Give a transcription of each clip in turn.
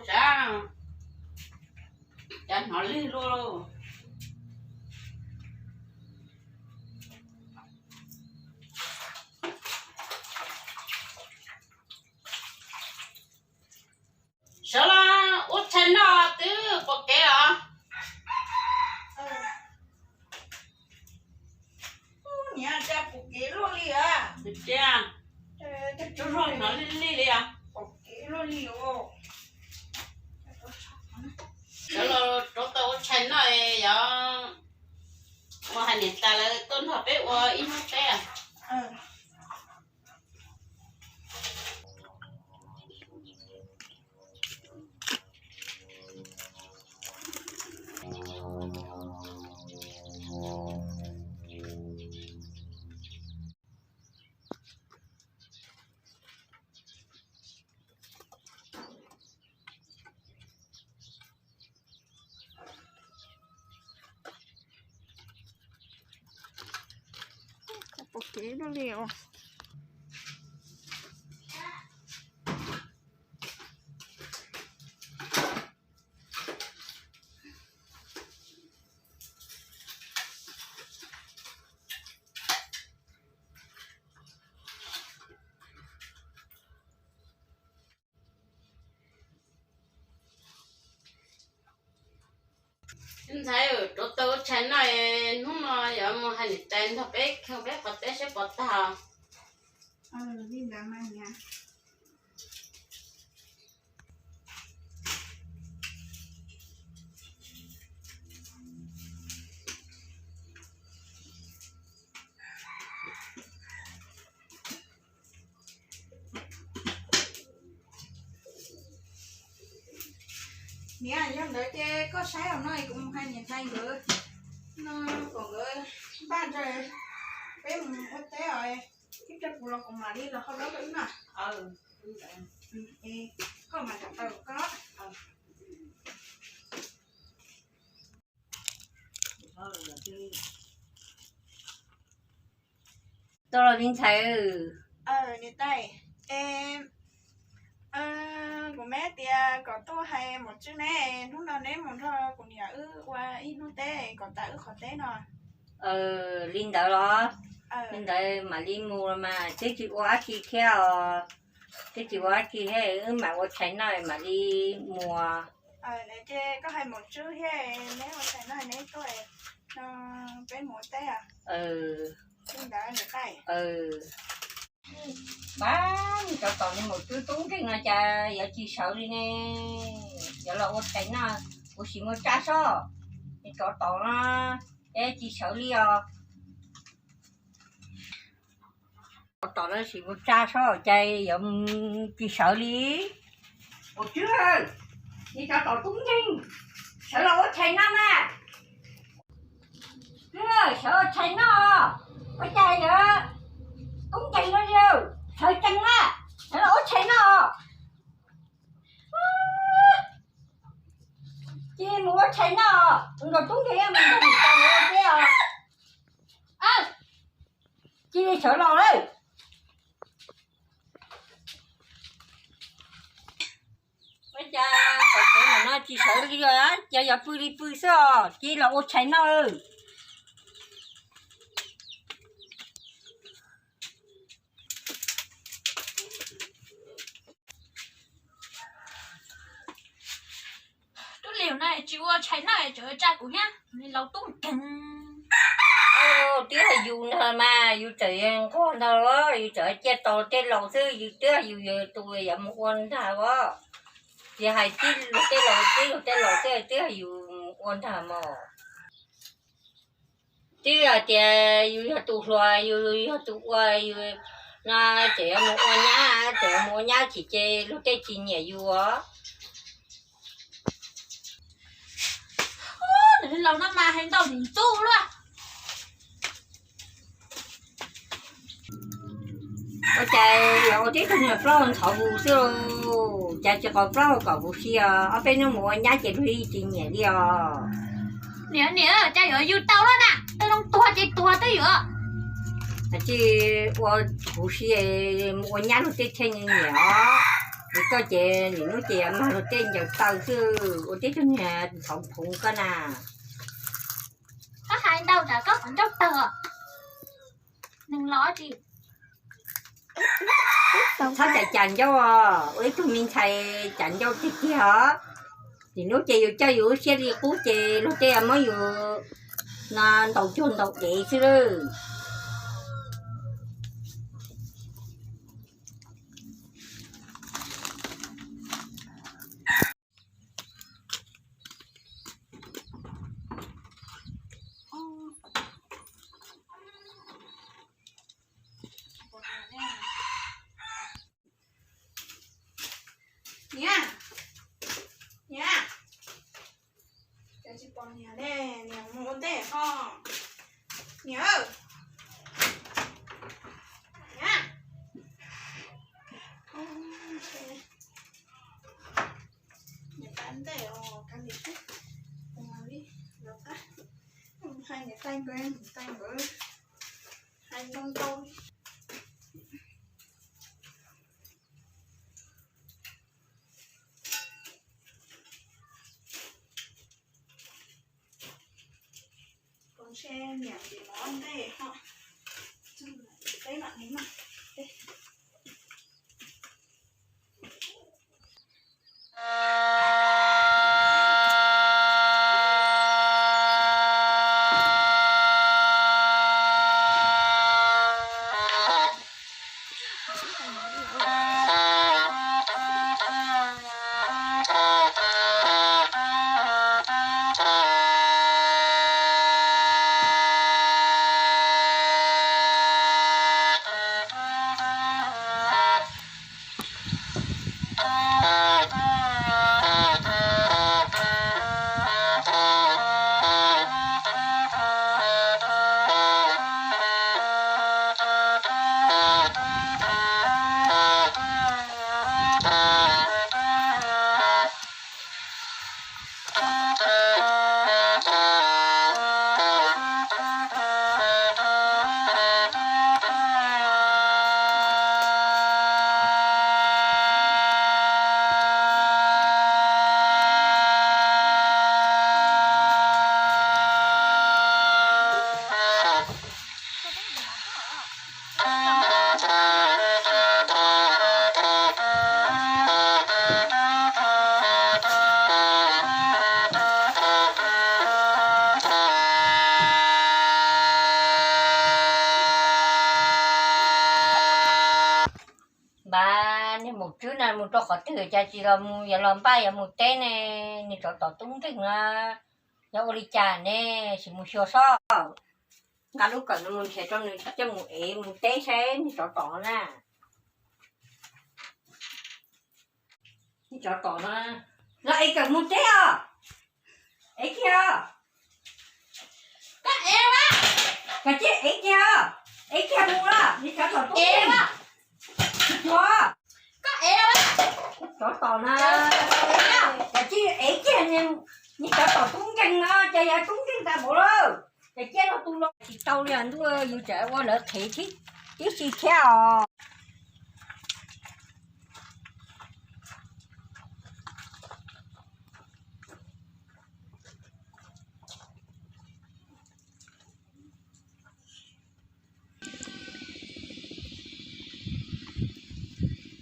Sav, cas hnov lig luaj. Sawv los ua tshais noj twb pom kev os. Niam, cas pom kev luaj li a? Ua, hnov lig lig li os. Pom kev luaj li os. Sawv los rauv taws ua tshais noj, yog ua hais niam tais lawv tuaj nrog peb ua ib hnub teb. Pom kev luaj li os. Ntxhais, rauv taws ua tshais noj, hnub no yuav mus hais niam tais nrog peb kheej peb qhov teb seb puas tag. Niam, yog ntawd ces koj saib os, no kuv mus hais niam tais nkawd, no kom nkawd npaj ntawd, peb mus ua teb os, ib pliag kuv los kuv mam li los hau zaub rau wb na. Koj mam rauv taws koj. Tau los me ntxhais. Niam tais, es kuv me tias kom tuaj hais Maum Tswb ne, hnub no neb mus nrog kuv niam wb ua ib hnub teb kom tas wb qhov teb no. Li ntawd los? Li ntawd mam li mus los mas twb tsis ua dab tsi thiab os. Twb tsis ua dab tsi thiab, wb mam ua tshais noj mam li mus. Ces koj hais Maum Tswb thiab neb ua tshais noj neb tuaj, peb mus ua teb. Li ntawd niam tais. Pab, cov tom no Maum Tswb tub nkeeg no cas yuav tsis sawv li ne. Yuav los ua tshais noj, kuv sim mus tsa sob. Cov tom no es tsis sawv li os. Cov tom no sim mus tsa sob cas yuav tsis sawv li. Maum Tswb, nej cov tom tub nkeeg, sawv los ua tshais noj mas. Tswb, sawv ua tshais noj. Ua cas yuav tub nkeeg no li, sawv tsees na, sawv los ua tshais noj. Cia mus ua tshais noj, nkaus tub nkeeg mus nrog niam tais mus ua teb os. Cia sawv los lawm. Ua cas tom kev no tsis sawv li, cas yuav pw li pw xwb os, cia los ua tshais noj. Tub Liam no tsis ua tshais noj tseem tsa kuv thiab, laus tub nkeeg. Twb yog yus ntag mas, yus tseem nquag ntag los yus tseem cia tau tej laus xwb, yus twb yog yus tus yuav mus ua ntag as. Ces hais tib luag tej laus, tib luag tej laus xwb twb yog yus mus ua ntag mog. Twb hais tias yus yog tus hluas, yus yog tus ua, yus no tseem yuav mus ua nyab, tseem yuav mus ua nyab tsis ces luag tej tsis nyiam yus os. Laus no mas hais ntau ntxub luaj. Ua cas yuav ua tib tug niag plaub ntxhov vus xwb, cas tsis qhov plaub kom vus si os, ob peb hnub mus ua nyab ces luag tsis nyiam li os. Niam, niam, cas yuav yus tau lawm na, tej zoo tuag ces tuag twb yuav. Tsis ua vus si, mus ua nyab luag tej thiaj nyiam os. Koj ces nim no ces mag luag tej ncaws taw xwb, ua tej tug niag txhoov phoov koj na. Koj hais ntau tsam koj qhov ncauj tawg, neeg los tsis. Txhob cas cas ncauj os, ua ib tug me ntxhais cas ncauj tiag tiag os. Nim no ces yus coj yus lub siab li qub ces luag tej muab yus no ntaus cuag ntaus dev xwb lawm. Niam, niam, cas tsis pom niam ne? Niam mus ua ntej ho. Niam, niam, niam tab ntej os, kab li xwb. Ua li los tab, hais niam tais nkawd, niam tais nkawd hais ntau ntau li. Pom ntshe niam ces mov ntej ho, peb mam li noj. Npab, niag maum tswb no mus rau qhov twg cas tsis los mus, yuav los npaj yuav mus teb ne? Niag tsov tom tub nkeeg no yog ua li cas ne? Sim mus xyuas sob. Nqa lub kawm no mus nrhiav rau nws coj mus ev mus teb saib niag tsov tom na. Niag tsov tom no, los ev kawm mus teb os. Ev kiag os. Koj ev, koj cia ev kiag os. Ev kiag mus los niag tsov tom tub nkeeg. Tsis tuag. Tsov tom na, koj cia ev kiag, niag tsov tom tub nkeeg no ces yog tub nkeeg tas npaum lawm. Ces cia rau tus los tsis tau li ntuj, yus tseem ua lawv qhev tib si thiab os.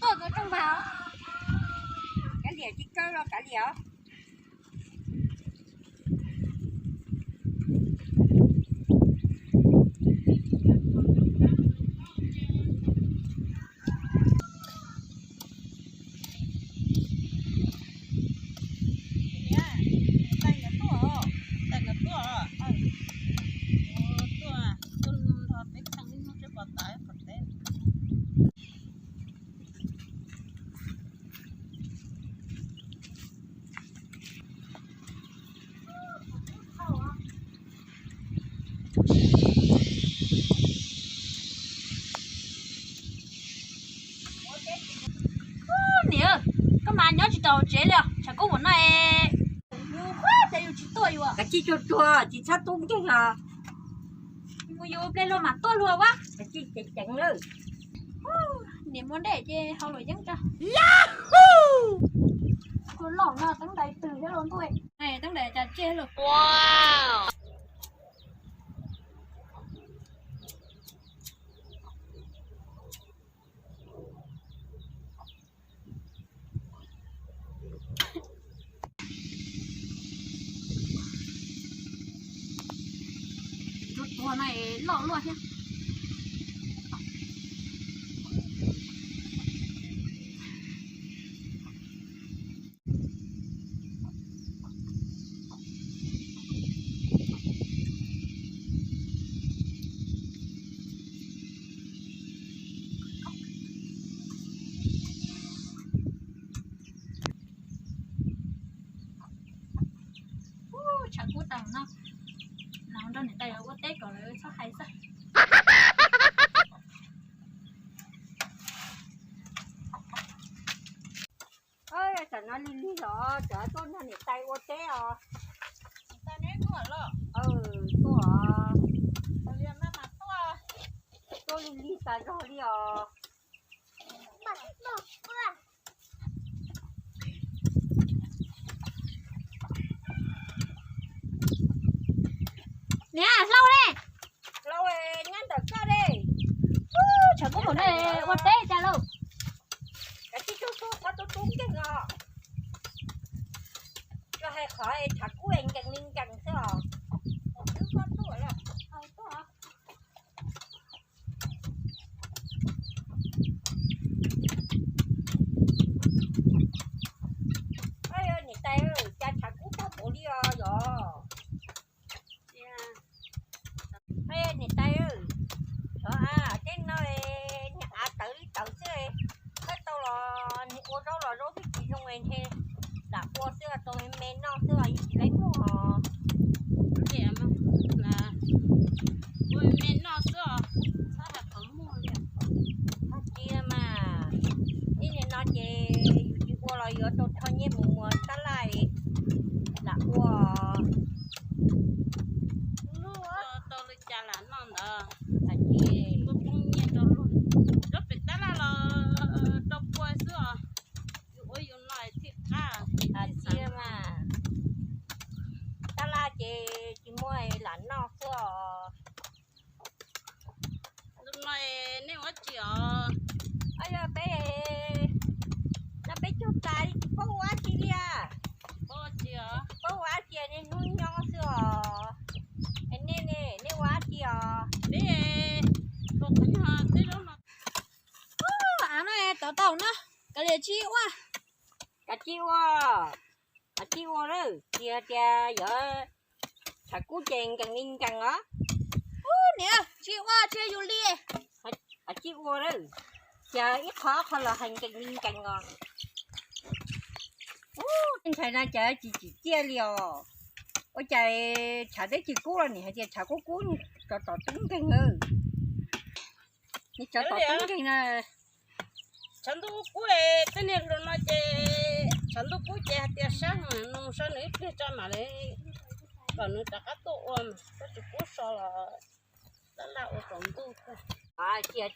Tuaj kawg rooj vag, kav liam tsis kaw los kav liam. Niam, koj mas nyob tsis tau hauv tsev li os, tshav kub npaum no es. Yus, yus tsis tuaj yus. Kav tsij tsuag tsuag, tsis txhob tub nkeeg os. Mus yus ple luag mam tuaj luag ua. Kav tsij ceev ceev lawm. Niam muaj dej ces hau luam yeeb tso. Kuv loj no teeb dais twg thiab los ntuj, teeb dais cas tseg lawm. Tus tuag no loj luaj thiab. Tshav kub tag no, los nrog niam tais lawv ua teb kom lawv txhob hais xwb. Tam no lig lig los cov tuaj nrog niam tais ua teb os. Tuaj, tuaj lig lig tas zog li os. Niam, hlau ne. Hlau, nyob ntawm koj ne. Tshav kub npaum no ua teb cas lauj? Kav tsij tub tub qhov tub tub nkeeg os. Koj hais qhov tshav kub nkees li nkees xwb os. Niam tais, cas tshav kub tag npaum li os yom? Niam tais, tej no niag av tawv li tawv xwb, khawb tau los ua zaub los zaub twb tsis zoo ntshe lam ua xwb, tau me noj xwb os, yeej tsis laib muag os. Ua me noj xwb os, txhob hais qhov muag li. Tsis mas, ib nim no ces yus tsis ua los yuav tau rho nyiaj mus muas tab laj lam ua. Tau li cas lam noj ntawd, poob nyiaj rau luag. Zaub pem tab laj los rau pua xwb os, yus ua yus no thiaj qab. Tab laj ces tsis muaj lam noj xwb os. Tus no nej ua dab tsi os? Yog peb, no peb cug tas tsis paub ua dab tsi li. Paub ua dab tsi, niaj hnub nyob xwb os. Nej ne, nej ua dab tsi os? Peb, qhov nyuag teb zaub no. Av no tau tau no, kav liam tsis ua. Kav tsij ua, kav tsij ua lawm, tsis hais tias yog tshav kub ces nkees li nkees os. Ub niam, tsis ua tsis yus li. Kav tsij ua lawm, cas ib qho ob qho los hais nkees li nkees os. Ub, ntshai na cas tsis tsim txiaj li os. Ua cas tshav teb tsis kub los nim hais tias tshav kub kub, tsov tom tub nkeeg na. Nws tsov tom tub nkeeg na. Tshav ntuj kub, tej niag hluas no ces tshav ntuj kub ces hais tias sab heev, nws mus so nws ib pliag tso mam li kom nws rov qab tuaj ua mas, koj tsis pub so los tab laj ua tsaus ntuj. Tsis hais tias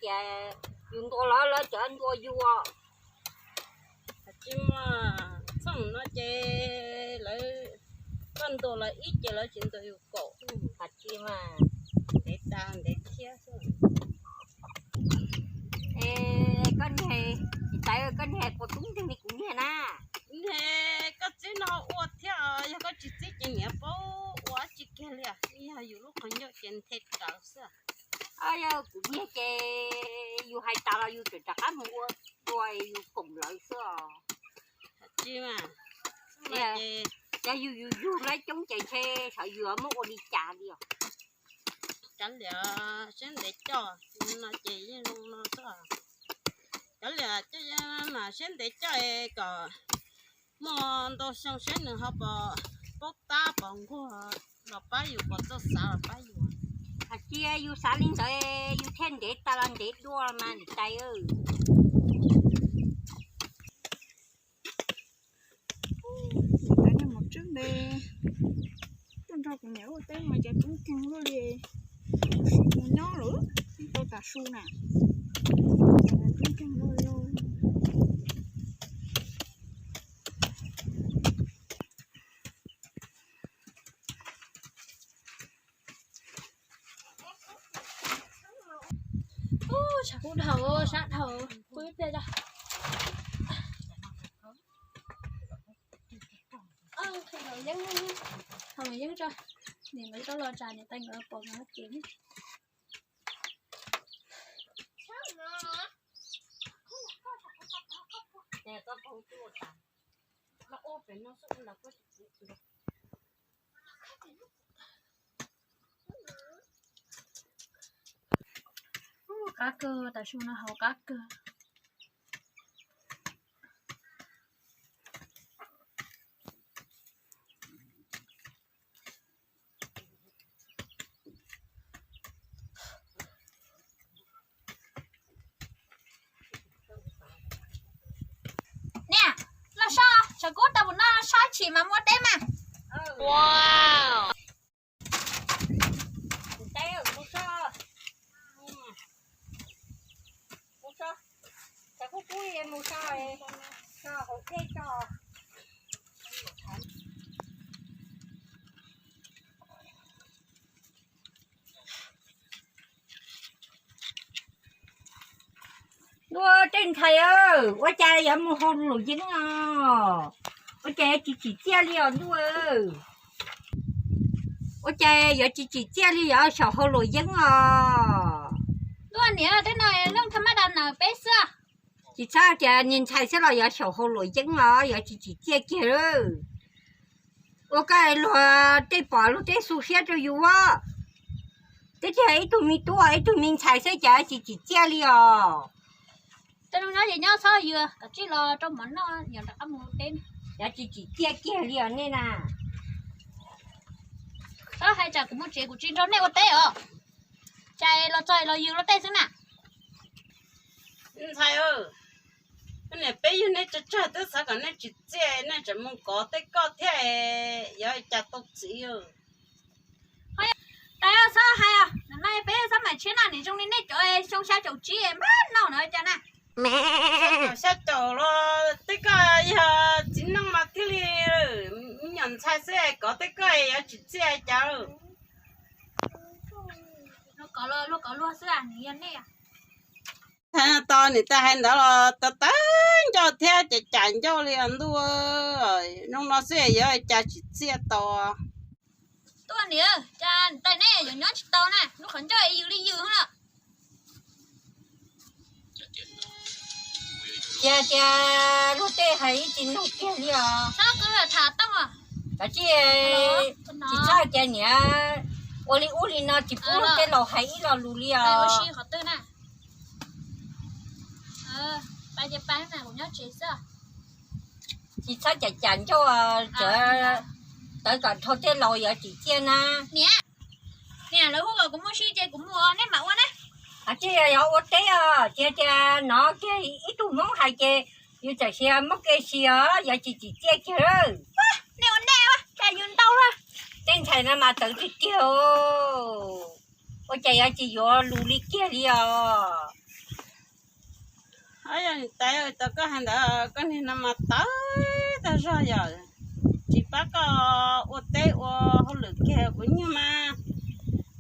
yus ntuas los lawv cov ntuas yus. Tsis muaj txooj no ces lawv, koj ntuas lawv ib ces lawv tsis ntuas yus kaum. Tsis mas, ntev tas ntev thiab xwb. Koj niag, tsis tas koj niag puas tub nkeeg li kuv niag na? Niag, koj txib no ua thiab, yog koj tsis txib ces niam paub ua dab tsi kiag li. Yog yus lub qhov ncauj ces nthe rawv xwb. Yog kuv niag ces yus hais tas los yus tseem rov qab mus ua dua yus koom lawv xwb os. Tsis mas, yog yus yug laib coob ces ntshe xyov yus muab ua li cas li os. Kav liam, siab ntev coj no ces yeej zoo no xwb. Kav liam, coj mas siab ntev coj kom muaj ntau xyoo seb nws ho puas paub tab puas nquag los pab yus, puas txawj xav los pab yus. Hais tias yus xav li ntawd yus thiaj ntev tas los ntev dua mas niam tais. Niam tais niag maum tswb nte tuaj nrog kuv niam ua teb mas cas tub nkeeg luaj li, mus nyob lawm tau tas su na. Tub nkeeg luaj Tshav kub dhau, sab dhau, pw ib pliag tso. Haus yeeb, haus yeeb tso, niam nkawd tso los tsam niam tais nkawd pom nkawd ces. Qab kawg, tam sim no haus qab kawg. Niam, los so, tshav kub tau mus noj so chim mas muaj teb mas. Ntuj, tej ntxhais, ua cas yuav mus haus luam yeeb os? Ua cas tsis tsim txiaj li os ntuj? Ua cas yuav tsis tsim txiaj li yuav xyaum haus luam yeeb os? Ntuj, niam, tej no leej thab mab da nas peb xwb. Tsis txhob tias niag ntxhais xwb los yuav xyaum haus luam yeeb os, yuav tsis tsim txiaj kiag. Ua koj luag tej pom luag tej xu siab rau yus. Twb tsis yog ib tug me tub, ib tug me ntxhais xwb cas tsis tsim txiaj li os. Tej no nyob ces nyob, txhob yws, kav tsij los rau mov noj, yog rov qab mus teb. Yuav tsis tsim txiaj kiag li os nej na. Txhob hais tsam kuv mus tsev kuv tsis nrog nej ua teb os. Cas los txog los yws luag tej xwb na. Ntxhais, niam peb yug nej tsawg tsawg twb xav kom nej tsim txiaj, nej tseem mus kov tej koj thiab, yuav cas tau txiv. Tais, txhob hais os, no peb xab maim tshiab na, nim zoo li nej cov xyoo xya caum tsib npab no no cas na. Xya caum los tej koj yog txiv neej mas thiaj li, me nyuam ntxhais xwb kov tej koj yuav tsim txiaj cas. Luag kov luag xwb, nws yog nej. Tau niam tais hais ntawd los tawv tawv ncauj thiab cam cam ncauj li os ntuj. Zoo no xwb yuav cas tsim txiaj tau. Tuaj niam, cas niam tais nej yuav nyob tsis tau na, lub qhov ncauj yws li yws lawm. Tias tias luag tej hais ib tsis mloog kiag li os. Kav tsij, tsis txhob tias niam ua li ub li no tsis pub luag tej laus hais ib lo lus li os. Tsis txhob cam cam ncauj, tawv kom dhau tej laus yuav tsim txiaj na. Niam, lawv hu kom kuv mus si ces kuv mus, nej mam ua na. Tsis yog ua teb os, tsis tias no kiag ib tug Hmoob hais ces yus txawm sia muab kev si os, yuav tsis tsim txiaj kiag. Nej ua nej, cas yus ntau lawm. Tej ntxhais no mas tawv tiag tiag, ua cas yuav tsis yuav lus li kiag li os. Yog niam tais, tau koj hais ntawd koj niag no mas tawv tag zog yom, tsis pab koj ua teb ua hauj lwm kiag kuv nyuag mas.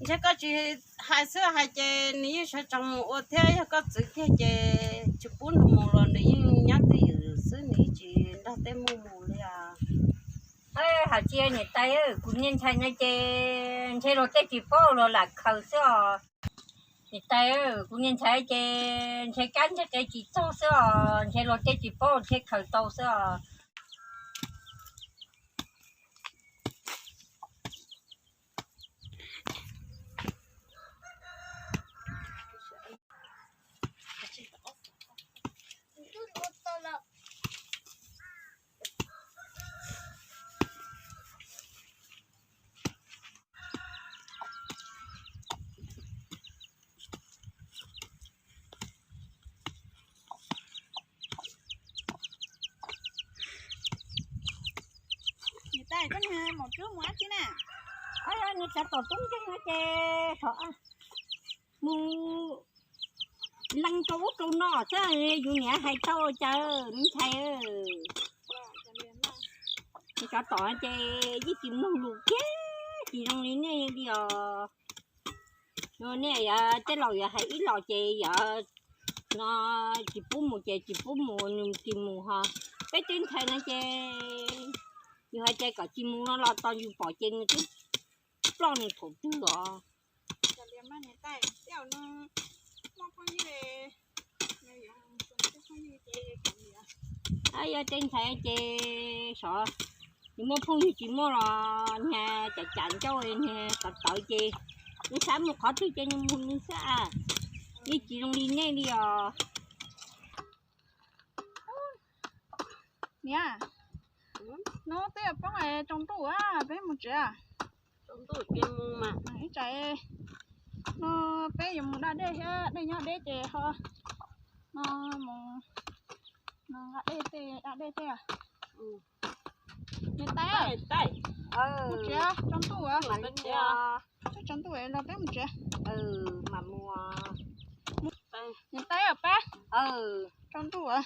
Ntshe koj tsis hais xwb hais ces nws yeej sawv tsees mus ua thiab, yog koj txwv kiag ces tsis pub nws mus los nws yeej nyob twj ywm xwb, nws yeej tsis nrog tej muaj mus li os. Hais tsis niam tais, kuv niag ntxhais no ces ntshe luag tej tsis paub los lam khaws xwb os. Niam tais, kuv niag ntxhais ces ntshe kab ntshe qe tsis txog xwb os, ntshe luag tej tsis paub thiaj khaws tau xwb os. Niam tais, koj niag maum cub mus dab tsi na? Nws xav tom tub nkeeg no ces mus lees rau ub rau no xwb, yus niam hais tau cas me ntxhais. Xav tom ces yeej tsis mloog lus kiag, tsis zoo li nej li os. Nej yog tej laus yuav hais ib los ces yog No tsis pub mus ces tsis pub mus, nws tsis mus ho. Peb twb ntshai no ces yus hais tias kom tsis mus no los tos yus pom ces nws twb ploj nws thaum twg os. Yog tej ntshai ces xyov, nws muaj phooj ywg tsis muaj los niag cam cam ncauj niag tawv tawv ces nws xav mus qhov twg ces nws mus nws xwb a. Yeej tsis zoo li nej li os. Niam, hnub twb yuav poob, tsaus ntuj peb mus tsev. Ib tsam no peb yuav mus da dej thiab, dej nyob deb ces ho no mus no da dej tej, da dej tej. Niam tais, mus tsev, tsaus ntuj, tsaus ntuj los peb mus tsev. Niam tais os, peb tsaus ntuj.